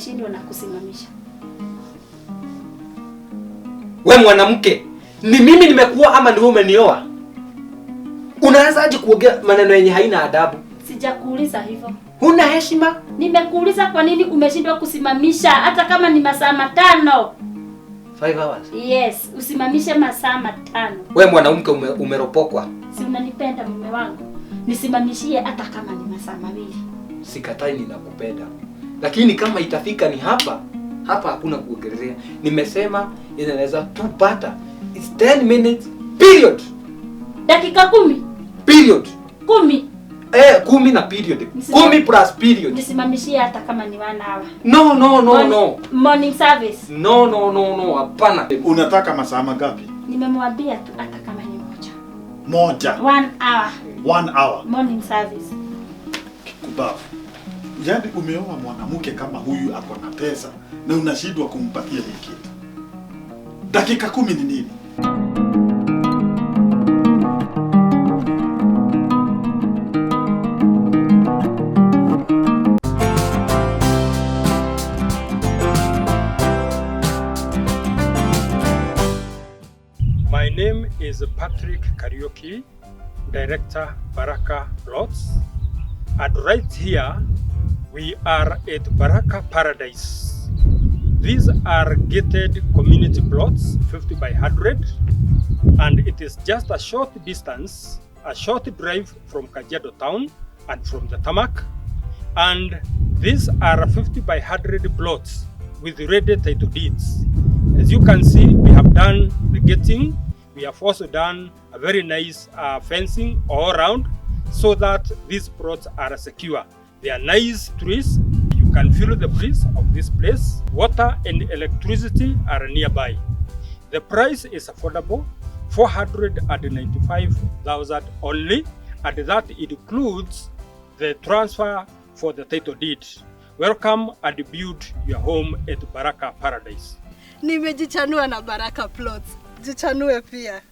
Umeshindwa na kusimamisha? We mwanamke, ni mimi nimekuoa ama ni wewe umenioa? Unaanza aje kuongea maneno yenye haina adabu? Sijakuuliza hivyo. Huna heshima? Nimekuuliza kwa nini umeshindwa kusimamisha hata kama ni masaa 5. 5 hours. Yes, usimamishe masaa 5. We mwanamke umeropokwa. Si unanipenda mume wangu? Nisimamishie hata kama ni masaa 2. Sikatai, ninakupenda. Lakini kama itafika ni hapa, hapa hakuna kuongelea. Nimesema inaweza tupata. It's 10 minutes period. Dakika 10. Period. 10. 10 na period. 10 plus period. Nisimamishie hata kama ni 1 hour. No, no, no, no. Morning service. No, no, no, no, hapana. Unataka masaa mangapi? Nimemwambia tu hata kama ni moja. Moja. 1 hour. 1 hour. Morning service. Kubafu. Yaani umeoa mwanamke kama huyu ako na pesa na unashindwa kumpatia hii kitu. Dakika 10 ni nini? My name is Patrick Kariuki, Director Baraka Plots. And right here, we are at Baraka Paradise. These are gated community plots, 50 by 100, and it is just a short distance, a short drive from Kajiado town and from the tarmac. And these are 50 by 100 plots with ready title deeds. As you can see, we have done the gating. We have also done a very nice fencing all around so that these plots are secure. They are nice trees. You can feel the breeze of this place. Water and electricity are nearby. The price is affordable, 495,000 only, and that includes the transfer for the title deed. Welcome and build your home at Baraka Paradise. Nimejichanua na Baraka Plots. Jichanue pia.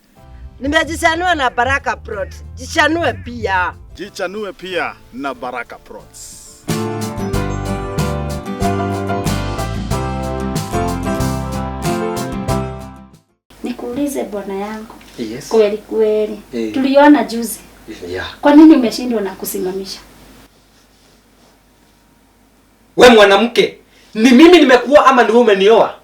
Nimejichanua na Baraka Plots. Jichanue pia. Jichanue pia na Baraka Plots. Nikuulize bwana yangu. Yes. Kweli kweli. Hey. Tuliona juzi. Yeah. Kwa nini umeshindwa na kusimamisha? We mwanamke, ni mimi nimekuoa ama ni wewe umenioa?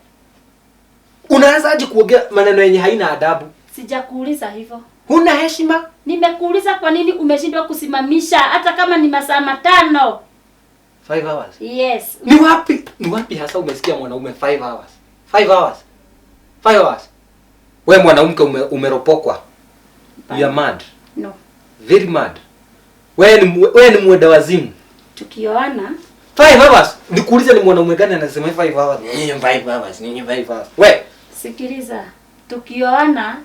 Unaanza aje kuongea maneno yenye haina adabu? Sijakuuliza hivyo. Huna heshima? Nimekuuliza kwa nini umeshindwa kusimamisha hata kama ni masaa 5. 5 hours. Yes. Ni wapi? Ni wapi hasa umesikia mwanaume 5 hours? 5 hours. 5 hours. We mwanamke umeropokwa. You are mad. No. Very mad. Wewe ni mwenda wazimu. Tukioana 5 hours. Nikuulize ni mwanaume gani anasema 5 hours? Ni 5 hours, ni 5 hours. We, sikiliza. Tukioana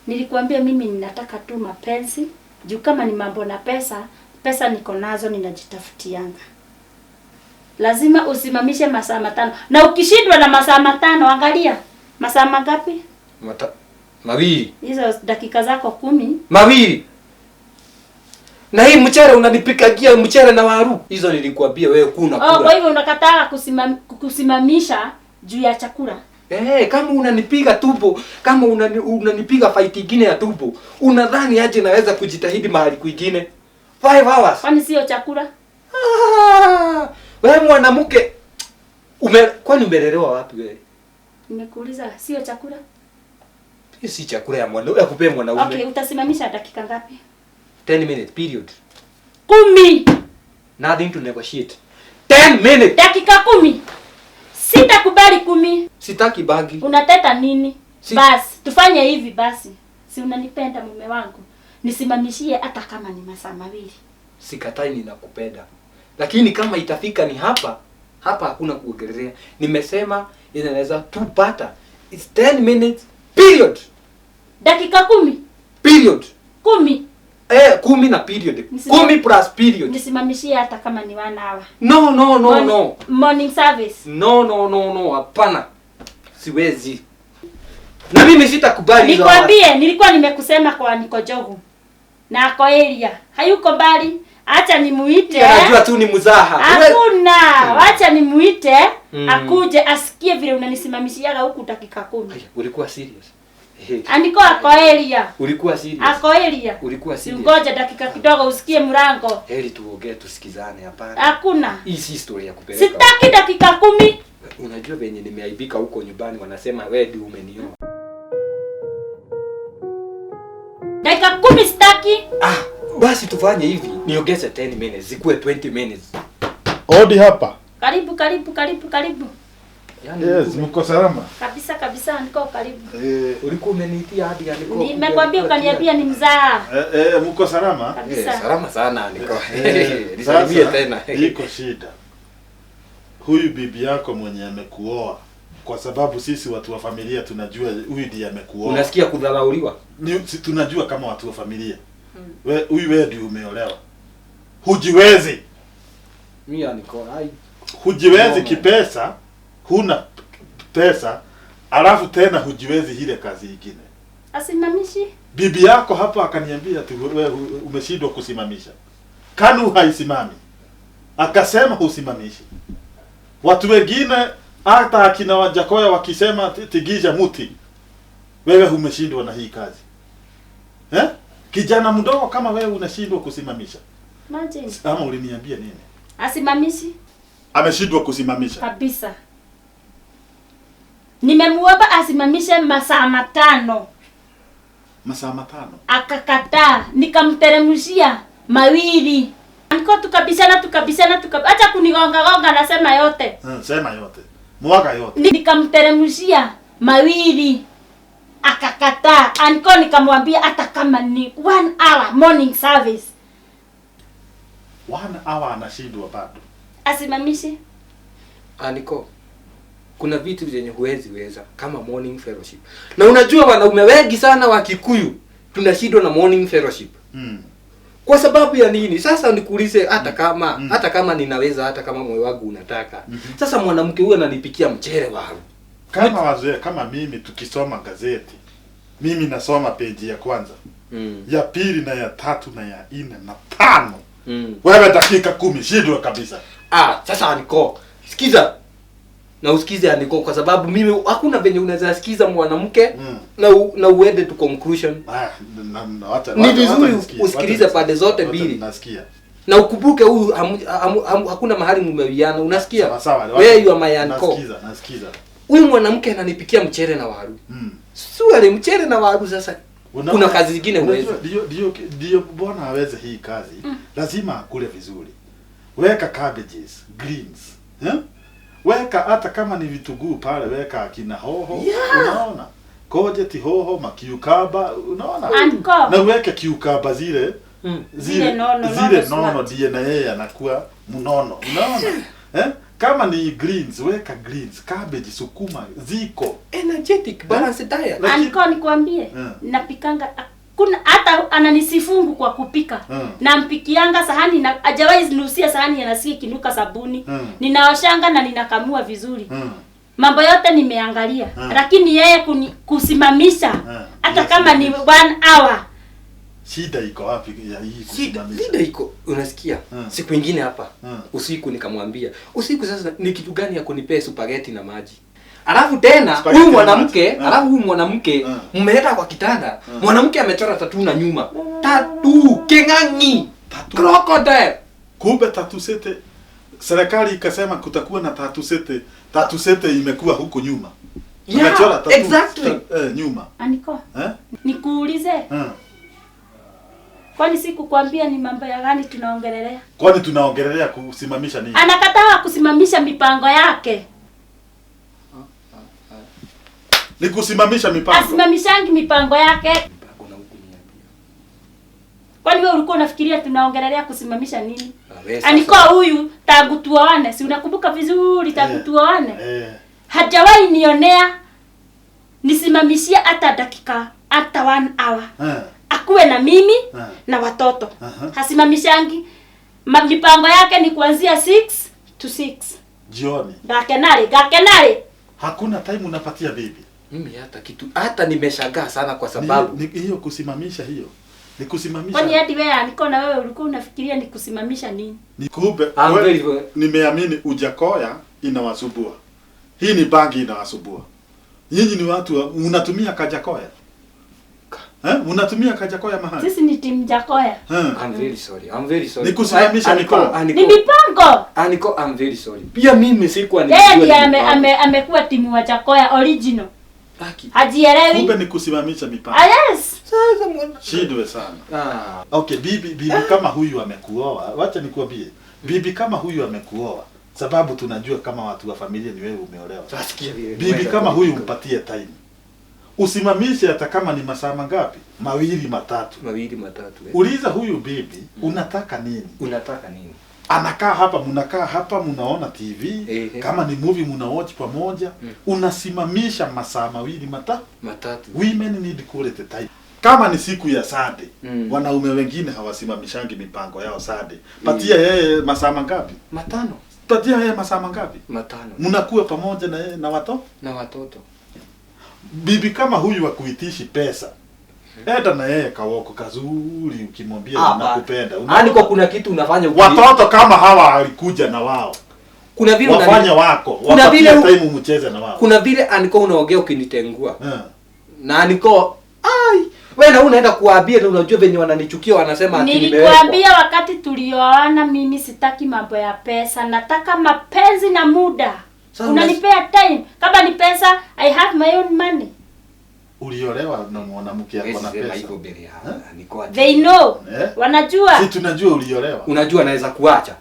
nilikuambia mimi ninataka tu mapenzi. Juu kama ni mambo na pesa, pesa niko nazo ninajitafutianga. Lazima usimamishe masaa 5. Na ukishindwa na masaa 5, angalia. Masaa mangapi? Mawili. Hizo dakika zako 10. Mawili. Na hii mchele unanipikagia mchele na waru. Hizo nilikuambia wewe kuna kula. Oh, kwa hivyo unakataa kusimamisha juu ya chakula. Kama unanipiga tubo, kama unanipiga fight nyingine ya tubo, unadhani aje naweza kujitahidi mahali kwingine? 5 hours. Kwani sio chakula? Wewe mwanamke, kwani umelelewa wapi wewe? Nimekuuliza sio chakula? Hiyo si chakula ya mwanaume, ya kupea mwanaume. Okay, utasimamisha dakika ngapi? 10 minutes period. 10. Nothing to negotiate. 10 minutes. Dakika 10. Sitakubali 10. Sitaki bagi. Unateta nini? Basi, tufanye hivi basi. Si unanipenda mume wangu? Nisimamishie hata kama ni masaa 2. Sikatai, ninakupenda. Lakini kama itafika ni hapa, hapa hakuna kuongelea. Nimesema inaweza tupata. It's 10 minutes period. Dakika 10. Period. 10. 10 na period. 10 plus period. Nisimamishie hata kama ni 1 hour. No, no, no, no. Morning service. No, no, no, no, hapana. Siwezi. Na mimi sitakubali hizo. Nikwambie, nilikuwa nimekusema kwa Niko Jogu. Na ako area. Hayuko mbali. Acha nimuite. Anajua tu ni mzaha. Hakuna. Acha nimuite akuje asikie vile unanisimamishiaga huku dakika 10. Ulikuwa serious? Andiko ako area. Ulikuwa serious? Ako area. Ulikuwa serious? Ngoja dakika kidogo usikie mlango. Heri tuongee tusikizane, hapana. Hakuna. Hii si story ya kupeleka. Sitaki dakika 10. Unajua venye nimeaibika huko nyumbani, wanasema wewe ndio umenioa. Dakika 10 sitaki. Ah, basi tufanye hivi. Niongeze 10 minutes, zikuwe 20 minutes. Odi hapa. Karibu karibu karibu karibu. Yaani, Yes, mko salama? Kabisa kabisa, niko karibu. Ulikuwa umeniitia hadi aliko. Nimekwambia ukaniambia ni mzaa. Mko salama? Kabisa. Salama sana niko. Nisalimie tena. Iko shida. Huyu bibi yako mwenye amekuoa, kwa sababu sisi watu wa familia tunajua huyu ndiye amekuoa. Unasikia kudharauliwa? Tunajua kama watu wa familia. We, huyu wewe ndiye umeolewa. Hujiwezi. Mimi niko hai. Hujiwezi kipesa, huna pesa, alafu tena hujiwezi ile kazi nyingine. Asimamishi. Bibi yako hapa akaniambia ati wewe umeshindwa kusimamisha. Kanu haisimami. Akasema husimamishi. Watu wengine hata akina Wajakoya wakisema tigisha muti, wewe umeshindwa na hii kazi. Eh? Kijana mdogo kama wewe unashindwa kusimamisha. Imagine. Ama uliniambia nini? Asimamishi. Ameshindwa kusimamisha. Kabisa. Nimemuomba asimamishe masaa 5. Masaa 5. Akakataa, nikamteremshia 2. Niko tukabishana acha kunigonga gonga, nasema yote. Sema yote. Mwaga yote. Nikamteremshia 2. Akakataa. Aniko nikamwambia hata kama ni 1 hour morning service. 1 hour anashindwa bado. Asimamishe. Aniko, kuna vitu vyenye huwezi weza kama morning fellowship. Na unajua wanaume wengi sana wa Kikuyu tunashindwa na morning fellowship. Kwa sababu ya nini? Sasa nikuulize, hata kama hata kama ninaweza, hata kama moyo wangu unataka. Sasa mwanamke huyu ananipikia mchele wangu. Kama wazee kama mimi tukisoma gazeti, mimi nasoma peji ya kwanza, ya pili na ya tatu na ya 4 na 5. Wewe dakika 10 shindwa kabisa. Ah, sasa Aniko, sikiza. Na usikize Aniko, kwa sababu mimi hakuna venye unaweza sikiza mwanamke na uende to conclusion. Ni vizuri usikilize pande zote mbili. Nasikia. Na ukumbuke huyu hakuna mahali mmewiana, unasikia? Sawa. Wewe you are my uncle. Nasikiza. Huyu mwanamke ananipikia mchele na waru. Suale mchele na waru sasa. Kuna kazi zingine huwezi. Ndio bwana aweze hii kazi. Lazima akule vizuri. Weka cabbages, greens. Weka hata kama ni vitunguu pale, weka akina hoho, unaona? Courgette, hoho, makiukaba, unaona? Na weke kiukaba zile zile nono ndiye na yeye anakuwa mnono, unaona? Kama ni greens, weka greens, cabbage, sukuma, ziko. Energetic balanced diet. Anko nikwambie, napikanga kuna hata ananisifungu kwa kupika. Nampikianga sahani na hajawahi nusia sahani, anasikia kinuka sabuni. Ninaoshanga na ninakamua vizuri. Mambo yote nimeangalia. Lakini yeye kusimamisha hata kama ni 1 hour. Shida iko wapi ya hii kusimamisha? Shida iko, unasikia? Siku nyingine hapa usiku nikamwambia, usiku sasa ni kitu gani ya kunipea spaghetti na maji? Alafu tena huyu mwanamke, alafu huyu mwanamke mmeleta kwa kitanda. Mwanamke amechora tattoo na nyuma. Tattoo keng'ang'i. Crocodile. Kumbe tattoo sete. Serikali ikasema kutakuwa na tattoo sete. Tattoo sete imekuwa huko nyuma. Yeah, tattoo, exactly. Nyuma. Aniko. Nikuulize. Kwani sikukwambia ni mambo ya gani tunaongelelea? Kwani tunaongelelea kusimamisha nini? Anakataa kusimamisha mipango yake. Ni kusimamisha mipango. Asimamishangi mipango yake. Kwani wewe ulikuwa unafikiria tunaongelelea kusimamisha nini? Aniko huyu tangu tuoane, si unakumbuka vizuri tangu tuoane? Hajawahi nionea nisimamishia hata dakika hata 1 hour. Akuwe na mimi na watoto. Hasimamishangi. Mipango yake ni kuanzia 6 to 6. Jioni. Gakenari. Hakuna time unapatia bibi. Mimi hata kitu, hata nimeshangaa sana kwa sababu hiyo kusimamisha hiyo. Ni kusimamisha. Kwani hadi wewe niko na wewe ulikuwa unafikiria ni kusimamisha nini? Nikupe, nimeamini Ujakoya inawasubua. Hii ni bangi inawasubua. Nyinyi ni watu mnatumia Kajakoya. Mnatumia Kajakoya mahali. Sisi ni timu Jakoya. I'm very sorry. I'm very sorry. Ni kusimamisha mikono. Ni mipango. Aniko, I'm very sorry. Pia mimi sikuwa ni. Yeye ndiye amekuwa timu wa Jakoya original. Hajielewi. Kumbe ni kusimamisha mipango. Ah, yes. Sasa mwana shidwe sana. Okay, bibi kama huyu amekuoa, wacha nikuambie. Bibi kama huyu amekuoa, sababu tunajua kama watu wa familia ni wewe umeolewa. Sasa vile. Bibi kama huyu mpatie time. Usimamishe hata kama ni masaa mangapi? Mawili matatu. Mawili matatu. Uliza huyu bibi, unataka nini? Unataka nini? Anakaa hapa, mnakaa hapa, mnaona TV, kama ni movie mnawatch pamoja, unasimamisha masaa mawili matatu. Women need quality time. Kama ni siku ya Sunday, wanaume wengine hawasimamishangi mipango yao Sunday. Patia yeye masaa mangapi? Matano. Patia yeye masaa mangapi? Matano. Mnakuwa pamoja na yeye na watoto? Na watoto. Bibi kama huyu hakuitishi pesa. Enda na yeye kawoko kazuri ukimwambia nakupenda. Aniko kuna kitu unafanya watoto kama hawa alikuja na wao. Kuna vile wafanya wako. Kuna vile time mcheze na wao. Kuna vile Aniko unaongea ukinitengua. Na Aniko ai wewe na unaenda kuwaambia na unajua venye wananichukia wanasema ati nimewekwa. Nilikwambia wakati tulioana mimi sitaki mambo ya pesa, nataka mapenzi na muda. Unanipea time. Kama ni pesa, I have my own money. Uliolewa na mwanamke ako na pesa. They know. Wanajua. Si tunajua uliolewa. Unajua naweza kuacha.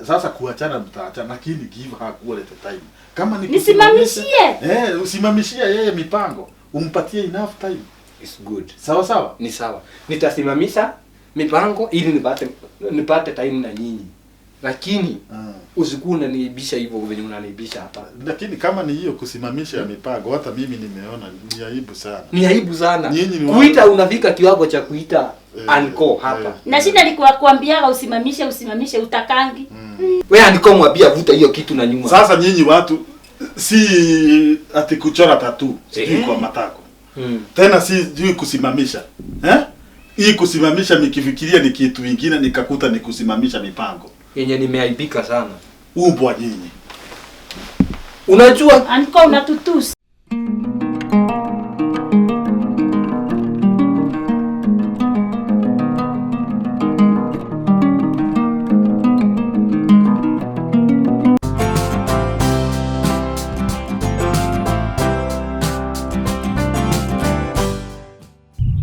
Sasa kuachana mtaachana, lakini give her quality time. Kama ni nisimamishie. Usimamishie yeye mipango. Umpatie enough time. It's good. Sawa sawa? Ni sawa. Nitasimamisha mipango ili nipate time na nyinyi. Lakini usikuwa unaniibisha hivyo venye unaniibisha hapa. Lakini kama ni hiyo kusimamisha mipango, hata mimi nimeona ni aibu sana. Ni aibu sana. Kuita unafika kiwango cha kuita Anko hapa. Na shida ni kuambiaga usimamishe utakangi. Wewe Anko mwambia vuta hiyo kitu na nyuma. Sasa nyinyi watu si ati kuchora tattoo, sijui kwa matako. Tena si sijui kusimamisha. Hii kusimamisha nikifikiria ni kitu kingine nikakuta ni kusimamisha mipango. Yenye nimeaibika sana. Umbwa nyinyi. Unajua Anko unatutusi.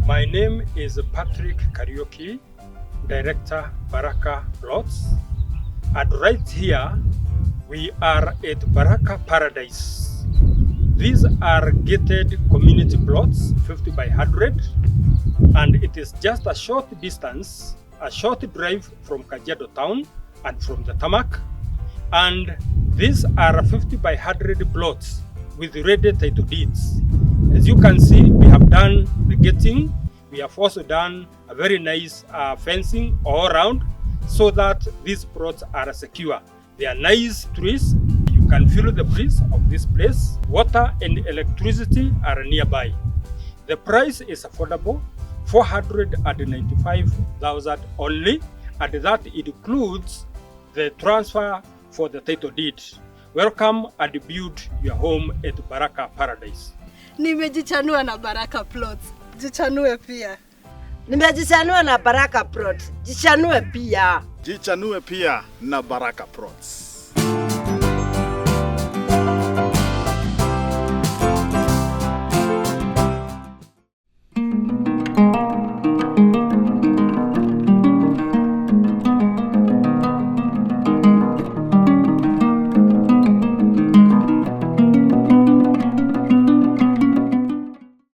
My name is Patrick Kariuki, Director Baraka Plots. And right here, we are at Baraka Paradise. These are gated community plots, 50 by 100, and it is just a short distance, a short drive from Kajiado town and from the tarmac. And these are 50 by 100 plots with ready title deeds. As you can see, we have done the gating. We have also done a very nice fencing all around, so that these plots are secure. They are nice trees. You can feel the breeze of this place. Water and electricity are nearby. The price is affordable, 495,000 only, and that includes the transfer for the title deed. Welcome and build your home at Baraka Paradise. Nimejichanua na Baraka Plots. Jichanue pia. Nimejichanua na Baraka Plots. Jichanue pia. Jichanue pia na Baraka Plots.